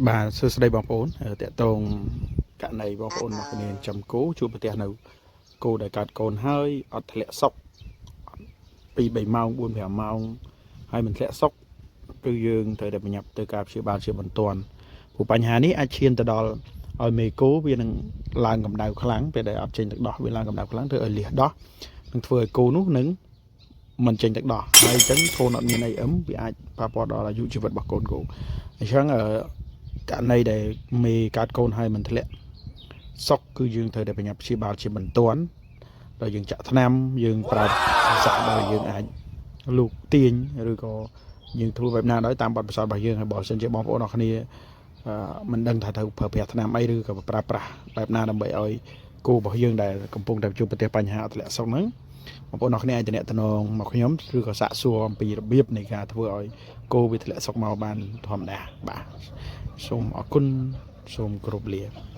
បាទសួស្តីបងប្អូនតកតងករណីបងប្អូនមកគ្នាចំគោជួបប្រទះនៅគោដែលកើតកូនហើយអត់ធ្លាក់សុក2 3ម៉ោង4 5ម៉ោងហើយមិនធ្លាក់សុកគឺយើងត្រូវតែប្រញាប់ទៅការព្យាបាលជាបន្ទាន់ព្រោះបញ្ហានេះអាចឈានទៅដល់ឲ្យមេគោវានឹងឡើងកម្ដៅខ្លាំងពេលដែលអត់ចេញទឹកដោះវាឡើងកម្ដៅខ្លាំងធ្វើឲ្យលះដោះនឹងធ្វើឲ្យគោនោះនឹងមិនចេញទឹកដោះហើយអញ្ចឹងកូនអត់មានអីអឹមវាអាចប៉ះពាល់ដល់អាយុជីវិតរបស់កូនគោអញ្ចឹងអឺ ករណីដែលមេកើតកូនហើយមិនធ្លាក់សុកគឺយើងត្រូវតែប្រញាប់ព្យាបាលជាបន្ទាន់ដោយយើងចាក់ថ្នាំយើងប្រើសាក់ដោយយើងអាចលូកទាញឬក៏យើងធ្វើបែបណាដោយតាមបទពិសោធន៍របស់យើងហើយបើសិនជាបងប្អូនអរគ្នាអឺមិនដឹងថាត្រូវប្រើប្រាស់ថ្នាំអីឬក៏ប្រើប្រាស់បែបណាដើម្បីឲ្យគោរបស់យើងដែលកំពុងតែជួបប្រទះបញ្ហាអត់ធ្លាក់សុកហ្នឹងបងប្អូនអរគ្នាអាចទំនាក់ទំនងមកខ្ញុំឬក៏សាកសួរអំពីរបៀបនៃការធ្វើឲ្យគោវាធ្លាក់សុកមកបានធម្មតាបាទសូមអរគុណសូមគោរពលា។